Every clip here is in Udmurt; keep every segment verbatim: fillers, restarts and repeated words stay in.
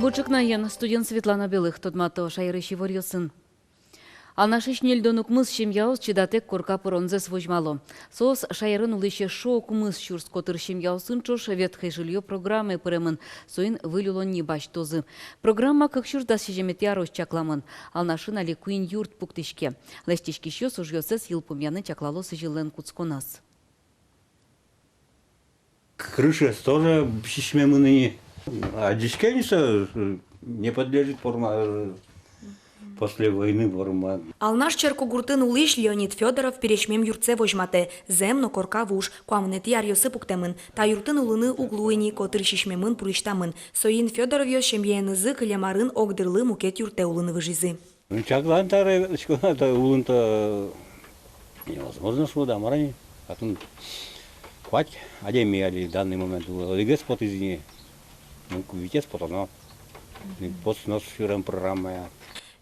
Бур ӵукнаен, студиын Светлана Белых. Тодмато шаерысь иворъёсын. Алнашысь ньыльдон укмыс семьяос чидатэк корка пыронзэс возьмало. Соос шаерын улӥсь эшшо укмыс сюрс котыр семьяосын ӵош «Ветхое жильё» программае пыремын, соин выль улонни басьтозы. Программа кык сюрс дас сизьыметӥ арозь чакламын. Алнашын али куинь юрт пуктӥське. Лэсьтӥськисьёс ужъёссэс йылпумъяны чаклало сӥзьыллэн кутсконаз. Крышаез тоже сисьмемын ини. Адӟиське ини со, э, не подлежит форма, э, после войны форма. Алнаш черкогуртын улӥсь Леонид Фёдоров пересьмем юртсэ возьматэ. Зэм но, корка вуж, куамынэтӥ аръёсы пуктэмын. Та юртын улыны уг луы ини, котыр сисьмемын, пурысьтамын. Соин Фёдоровъёс семьяенызы кылем арын огдырлы мукет юртэ улыны выжизы. Ну, чаклан таре, школа-то, улын-то невозможно шуод-а, мар-а ни. Отын куать адями али данный момент улэ, одӥгез потӥз ини. Ну, витез потоно. И пост но сюрем программая.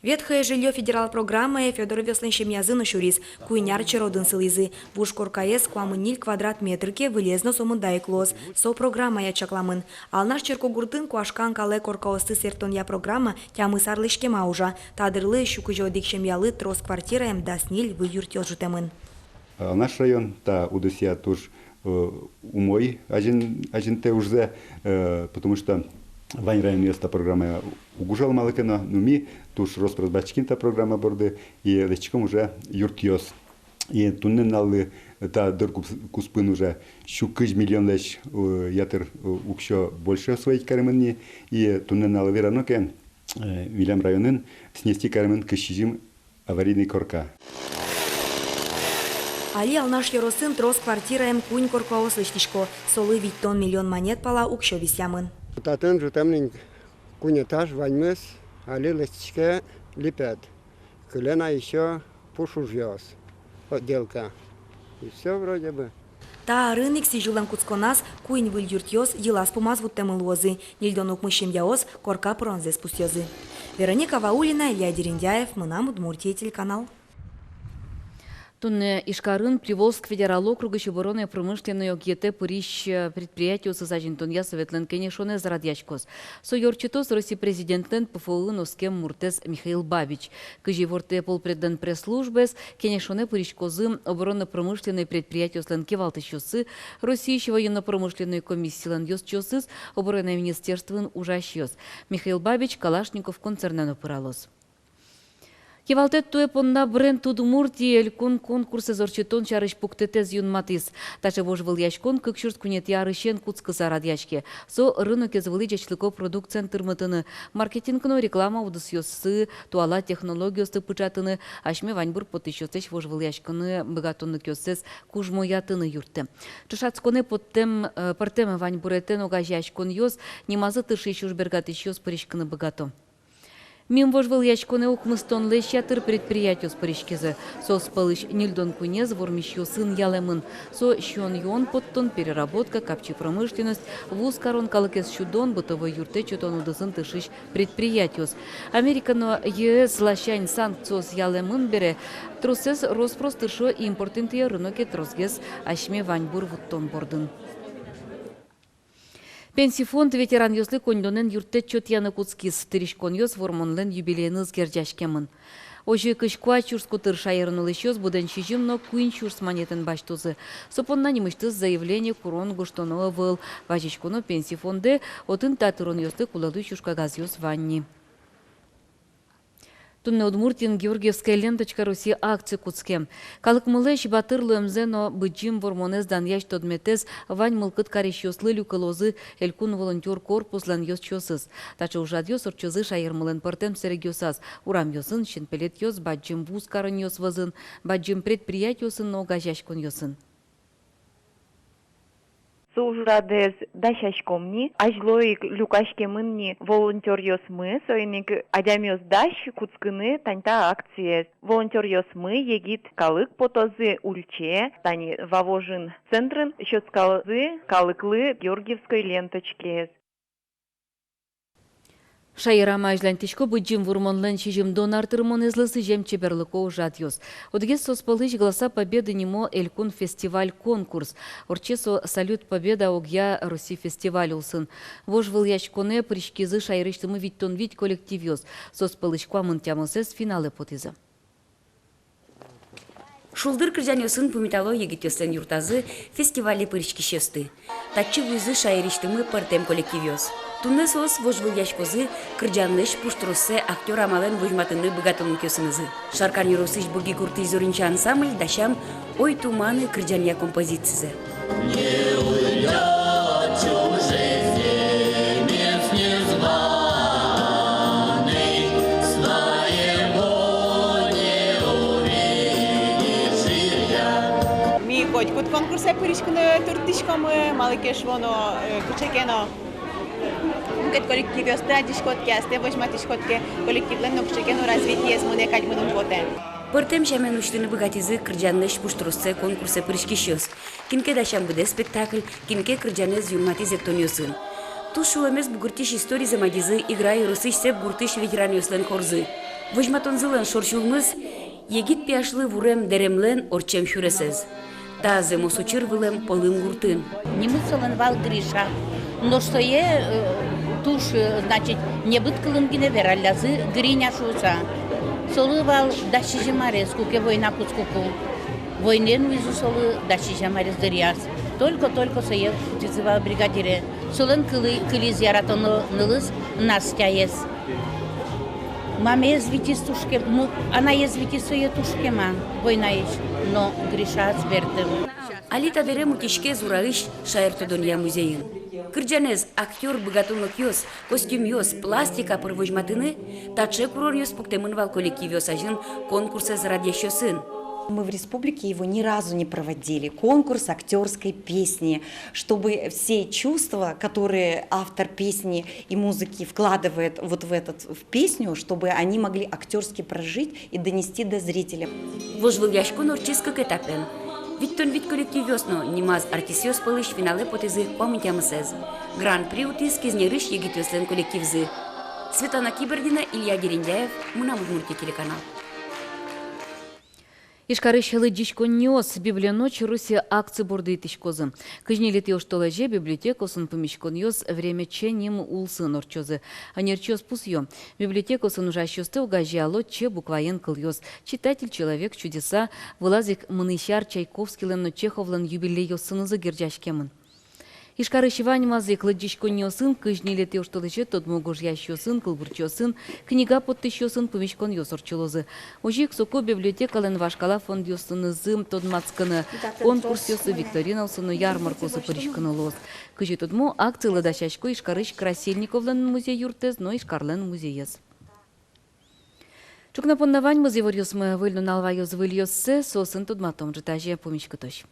«Ветхое жильё» федерал программае Фёдоровъёслэн семьязы но сюриз. Куинь ар черодын сылӥзы. Вуж коркаез куамын ньыль квадрат метр ке, вылез но сомында ик луоз. Со программая чакламын. Алнаш черкогуртын куашкан калэ коркаосты сэрттонъя программа тямыс арлэсь кема ужа. Та дырлы сю кызь одӥг семьялы трос квартираем дас ньыль выль юртъёс ӝутэмын. Алнаш район та удысъя туж, э, умой азьын-, азинтэ ужзэ, э, потому что вань районъёс та программая уг ужало малы ке но, но ми туж рос-прос басьтӥським та программа борды и лэсьтӥськом уже юртъёс. И туннэ нуналлы та дыр кус-, куспын уже сю кызь миллионлэсь, э, ятыр, э, уксё больше освоить каремын ни. И туннэ нуналлы верано ке, э, милям районын снести каремын кызь сизьым аварийный корка. Али Алнаш ёросын трос квартираем куинь коркаос лэсьтӥсько. Солы витьтон миллион манет пала уксё висъямын. Татын ӝутэмын ини куинь этаж, ваньмыз али лэсьтӥське липет. Кыле на ещё пушужъёс, отделка. И всё вроде бы. Та арын ик сӥзьыллэн кутсконаз куинь выль юртъёс йылаз-пумаз вуттэмын луозы. Ньыльдон укмыс семьяос корка пыронзэс пусъёзы. Вероника Ваулина, Илья Дерендяев, «Мынам Удмуртие» телеканал. Туннэ Ижкарын Приволжск федерал округысь оборонно-промышленной огъетэ пырись, э, предприятиосыз азинтонъя советлэн кенешонэз радъяськоз. Сое ортчытоз Россия президентлэн ПФО-ын оскем муртэз Михаил Бабич. Кызь ивортэ полпредлэн пресс-службаез, кенешонэ пыриськозы оборонно-промышленной предприятиослэн кивалтӥсьёссы, Россиысь военно-промышленной комиссилэн ёзчиосыз, оборона министерствоын ужасьёс. Михаил Бабич Калашников концернэ но пыралоз. Кивалтэт туэ понна «Бренд Удмуртии» элькун конкурсэз ортчытон сярысь пуктэтэз юнматӥз. Таӵе вожвылъяськон кык сюрс куинетӥ арысен кутскыса радъяське. Со рынокез вылӥ ӟечлыко продукциен тырмытыны, маркетинг но реклама удысъёсы туала технологиосты пыӵатыны, асьме ваньбур поттӥсьёслэсь вожвылъяськыны быгатонлыкъёссэс кужмоятыны юрттэ. Ӵошатсконэ поттэм, э, пӧртэм ваньбуретэн огазеяськонъёс, нимазы тыршись ужбергатӥсьёс пыриськыны быгато. Мим вожвылъяськонэ укмыстонлэсь ятыр предприятиос пыриськизы. Соос пӧлысь ньыльдон куинез вормисьёсын ялэмын. Со сиён-юон поттон, переработка, капчи промышленность, вузкарон, калыкез сюдон, бытовой юрттэт сётон удысын тыршись предприятиос. Америка но ЕС ласянь санкциос ялэмын бере, тросэз рос-прос тыршо импорт интые, рыноке тросгес асьме ваньбур вуттон бордын. Пенси фонд ветеранъёслы коньдонэн юрттэт сётъяны кутскиз. Тыриськонъёс Вормонлэн юбилееныз герӟаськемын. Озьы кызь куать сюрс котыр шаерын улӥсьёс быдэн сизьым но куинь сюрс манетэн басьтозы. Со понна нимысьтыз заявление курон гожтоно ӧвӧл. Вазиськоно Пенси фондэ, отын та тыронъёслы кулэ луись ужкагазъёс вань ни. Туннэ Удмуртиын «Георгиевская ленточка России» акци кутске. Калыкмылэсь батыр луэмзэ но Быдӟым Вормонэз данъясь тодметэз вань мылкыд карисьёслы люкылозы элькун волонтёр корпуслэн ёзчиосыз. Таӵе ужрадъёс ортчозы шаермылэн пӧртэм сэрегъёсаз: урамъёсын, синпелетъёс, бадӟым вузкаронъёс вӧзын, бадӟым предприятиосын но огазеяськонъёсын. Со ужрадэз дасяськом ни, азьло ик люкаськемын ни волонтёръёсмы, соин ик адямиос дась кутскыны тань та акциез. Волонтёръёсмы, егит калык, потозы ульчае, тани Вавожын центрын сётскалозы калыклы георгиевской ленточкаез. Шаерамы азьланьтӥсько Быдӟым Вурмонлэн сизьымдон ар тырмонэзлы сӥзем чеберлыко ужрадъёс. Одӥгез соос пӧлысь «Голоса Победы» нимо элькун фестиваль-конкурс. Ортче со «Салют, Победа» огъя Росси фестиваль улсын. Вожвылъяськонэ пыриськизы шаерысьтымы витьтон вить коллективъёс. Соос пӧлысь куамын тямысэз финалэ потӥзы. Шулдыр кырӟанъёсын пумитало егитъёслэн юртазы, фестивале пыриськисьёсты. Татчы вуизы шаерысьтымы пӧртэм коллективъёс. Туннэ соос вожвылъяськозы кырӟанлэсь пуштроссэ актёр амалэн возьматыны быгатонлыкъёсынызы. Шаркан ёросысь Буги гуртысь «Зоринча» ансамбль дасям «Ой, туманы» кырӟанъя композицизэ. Не уйдёт чужеземец незваный, своего не увидит жилья. Ми котькуд конкурсэ пыриськыны турттӥськомы, малы ке шуоно, э, кыӵе ке но мукет коллективъёсты адӟиськод ке, астэ возьматӥськод ке, коллективлэн но кыӵе ке но развитиез мынэ кадь мыным потэ. Пӧртэм сямен усьтыны быгатӥзы кырӟанлэсь пуштроссэ конкурсэ пыриськисьёс. Кин ке дасям быдэ спектакль, кин ке кырӟанэз юнматӥз эктонъёсын. Туж сюлэмез бугыртӥсь историзэ мадизы Игра ёросысь Сэп гуртысь ветеранъёслэн хорзы. Возьматонзылэн шорсюлмыз — егит пияшлы вурем дэремлэн ортчем сюресэз. Та зэмос учыр вылэм Пӧлым гуртын. Нимыз солэн вал Гриша. Нош сое, э, туж, э, значит, небыт кылын гинэ вераллязы Гриня шуыса. Солы вал дас сизьым арес, куке война кутскыку. Войнаын вуизы солы дас сизьым арес дыръяз. Только-только сое кутӥзы вал бригадире. Солэн кылӥ-, кылиз яратоно нылыз Настяез. Мамаез витиз туж кема, ну, анаез витиз сое туж кема войнаысь, но Гришаез бертӥм. Али та дэрем утиське Зураысь шаертодонъя музейын. Кырӟанэз, актёр быгатонлыкъёс, костюмъёс, пластика пыр возьматыны — таӵе куронъёс пуктэмын вал коллективъёс азьын конкурсэз радъясьёсын. Мы в республике его ни разу не проводили. Конкурс актёрской песни, чтобы все чувства, которые автор песни и музыки вкладывает вот в этот, в песню, чтобы они могли актёрски прожить и донести до зрителя. Вожвылъяськон ортчиз кык этапен. Витьтон вить коллективъёс но нимаз артистъёс пӧлысь финалэ потӥзы куамын тямысэз. Гран-при утӥз Кизнерысь егитъёслэн коллективзы. Светлана Кибердина, Илья Дерендяев, «Мынам Удмуртие» телеканал. Ижкарысь лыдӟиськонниос «Библионочь Руси» акци борды итӥськозы. Кызь ньылетӥ оштолэзе библиотекаосын пумиськонъёс «Время Ч» ним улсын ортчозы. Ӧнерчиос пусъё: библиотекаосын ужасьёсты огазеяло Ч букваен кылъёс: «Читатель — человек чудеса», вылаз ик мынӥсь ар Чайковскийлэн но Чеховлэн юбилейёсынызы герӟаськемын. Ижкарысь ваньмаз ик лыдӟиськонниосын кызь ньылетӥ оштолэзе тодмо гожъясьёсын, кылбурчиосын, книга поттӥсьёсын пумиськонъёс ортчылозы. Озьы ик соку библиотекалэн вашкала фондъёсынызы тодматскыны, конкурсъёсы, викторинаосы но ярмаркаосы пыриськыны луоз. Кызьы тодмо, акцилы дасясько Ижкарысь Красильниковлэн музей юртэз но Ижкарлэн музеез. Ӵукна понна ваньмыз, иворъёсмы. Выль нунал ваёз выльёссэ, соосын тодматом ӝытазе. Пумиськытозь.